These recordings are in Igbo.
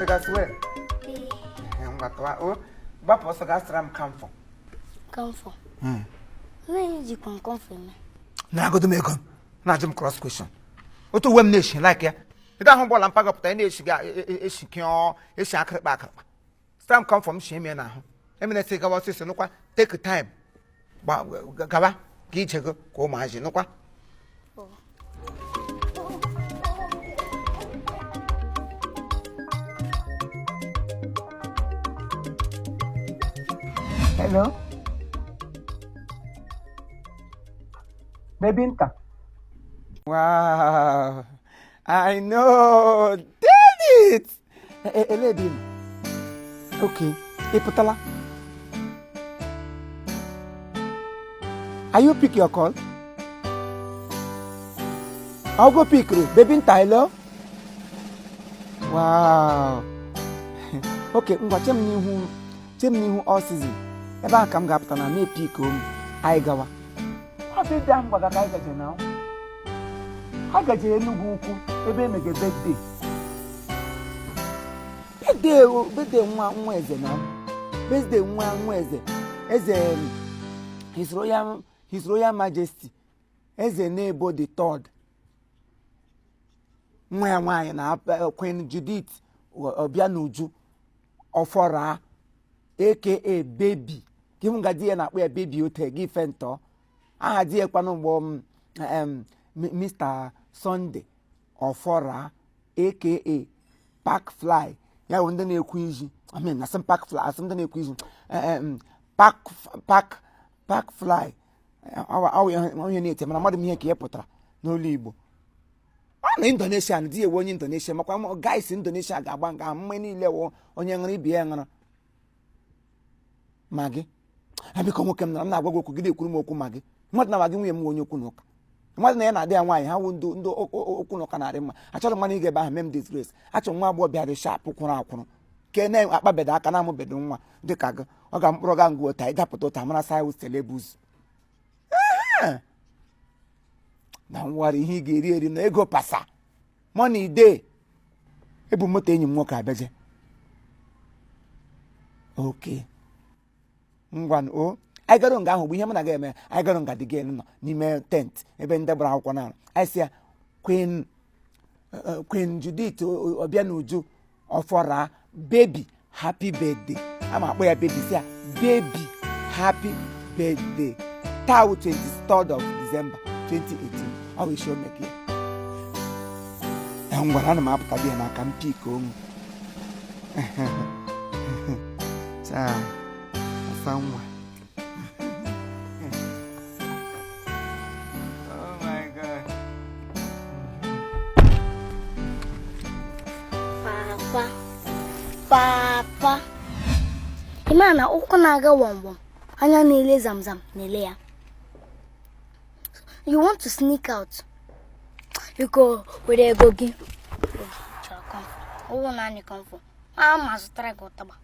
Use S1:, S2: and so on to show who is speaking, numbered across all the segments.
S1: Ị gasị wee? Ngwa tụwa o gbapụ ọsọ gaa sara m camphor.
S2: Camphor. Olee ihe jikwa camphor eme?
S1: Na-agodo m ego m na-ajụ m cross question otu uwe m na-eshi like ya ị ga-ahụ bọọlụ mpaga pụta ị na-eshi ga eshi kịọ eshi akịrịkpa akịrịkpa sara m camphor m shi eme n'ahụ emena sị gawa ọsịsọ nụkwa take time gawa ka ije go ka ụmụazị nụkwa. Hello? Baby nta. Wow. I know. Did it. Ele di m. Okay. Ị pụtala? Are you pick your call? I'll go pick you. Baby nta, hello? Wow. Okay, ngwa che m n'ihu che m n'ihu all season. Ebe ahụ ka m ga-apụta na m epik om anyị gawa. Ọ bụ ebe ahụ gwaga ka anyị gaje na ha gaje Enugwu Ukwu ebe emege birthday. Birthday birthday nwa nwa eze na birthday nwa nwa eze eze His Royal Majesty Eze Nebo the third, nwa ya nwaanyị na Queen Judith Obianuju Ọfọra aka Baby gị hụ nga di ya na-akpọ ya Baby ote gị fe ntọ aha di ya kwanụ mgbe Mr. Sunday Ọfọra aka Park Fly ya bụ ndị na-ekwu iji I mean asị m Park Fly asị m ndị na-ekwu iji Park Park Park Fly onye na-ete mana mmadụ m ihe ka ya pụtara n'olu Igbo ọ na Indonesia na di ewe onye Indonesia makwa guys Indonesia ga-agba nga mma niile wụ onye ṅụrụ ibe ya ṅụrụ ma gị abiko nwoke m nara m na-agwa gị okwu gị na-ekwuru m okwu ma gị mmadụ na ma gị nwunye m onye okwu na ụka mmadụ na ya na-adị ya nwaanyị ha wụ ndị okwu na ụka na-adị mma. Achọrọ mmanụ ịga ebe ahụ mee m disgrace. Achọrọ nwa agbọghọ bịara sharp kwụrụ akwụrụ ke na-akpabedo aka na-amụbedo nwa dịka gị ọ ga mkpụrụ ga ngụ ụta ịdapụta ụta mara sa iwu celebus na nwara ihe ị ga-eri eri na ego pasa money dey. Ebu moto enyi m nwoke abịaje oke ngwa o anyị gara nga ahụ bụ ihe mụ na gị eme anyị gara nga dị gị nọ n'ime tent ebe ndị gbara akwụkwọ na anyị sị ya Queen Queen Judith Obianuju Ọfọra baby happy birthday ama akpọ ya baby sị ya baby happy birthday taa wụ 23rd of December 2018 ọ bụ isi omeke ya ngwara ana m apụta dị ya n'aka m pik onwe taa asa nwa. Oh my God.
S2: Papa, papa, ị ma na ụkwụ na-aga wọm wọm, anya na-ele zamzam na-ele ya. You want to sneak out? Biko were ego gị. Chọrọ camphor. Ọwụ naanị camphor. A ma zụtara gị ụtaba.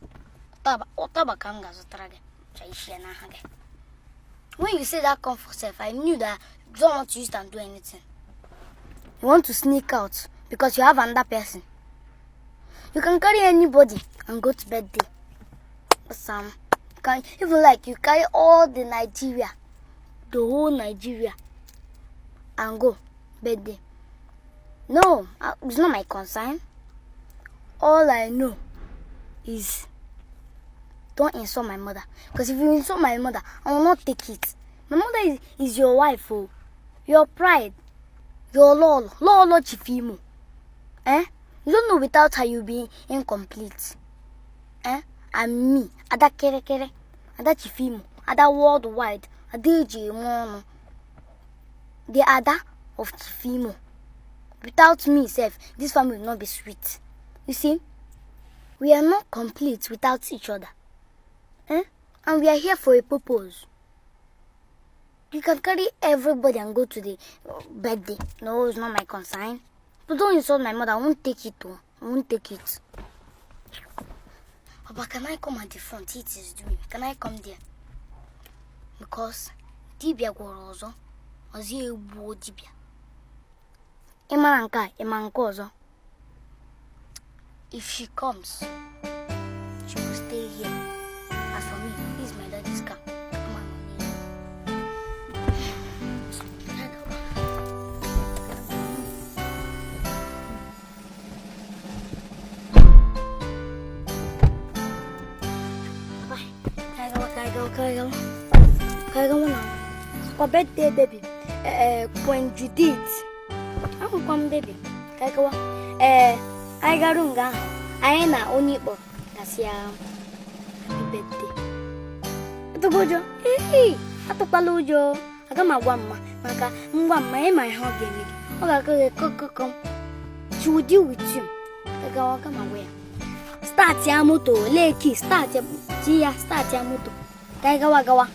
S2: Ụtaba, ụtaba ka m ga-azụtara gị. Chọọ isi ya n'aha gị. When you say that camphor sef, I knew that you don't want to use it and do anything. You want to sneak out because you have another person. You can carry anybody and go to birthday. Sam, you can even like you carry all the Nigeria, the whole Nigeria, and go birthday. No, it's not my concern. All I know is don't insult my mother. Because if you insult my mother, I will not take it. My mother is your wife, oh. Your pride. Your lolo. Lolo Chief Imo. Eh? You don't know without her you'll be incomplete. Eh? And me, Ada Kere Kere, Ada Chief Imo, Ada worldwide, Ada Eji Eme. The Ada of Chief Imo. Without me, self, this family will not be sweet. You see, we are not complete without each other. Eh? And we are here for a purpose. You can carry everybody and go to the birthday. No, it's not my concern. But don't insult my mother. I won't take it, though. I won't take it. Papa, can I come at the front? It is doing. Can I come there? Because dibia gwọrọ ọzọ, ọzọ egbuo dibia. Ị mara nke a, ị ma nke ọzọ. If she comes, she will stay here. As for me, this is my daddy's car. Come on, Kwa birthday baby, Queen Judith. Ahụkwa m baby, ka anyị gawa. Ee, anyị garu nga ahụ, anyị na onye ikpọ gasị ya happy birthday. Atụkwa ụjọ? Ee, atụkwala ụjọ. Aga m agwa mma maka ngwa mma ịma ihe ọ ga-eme gị. Ọ ga-akọ gị kọkọkọm. She will deal with you. Ka gawa, aga m agwa ya. Start ya moto, lee ki, start ya, ji ya, start ya moto. Ka anyị gawa gawa.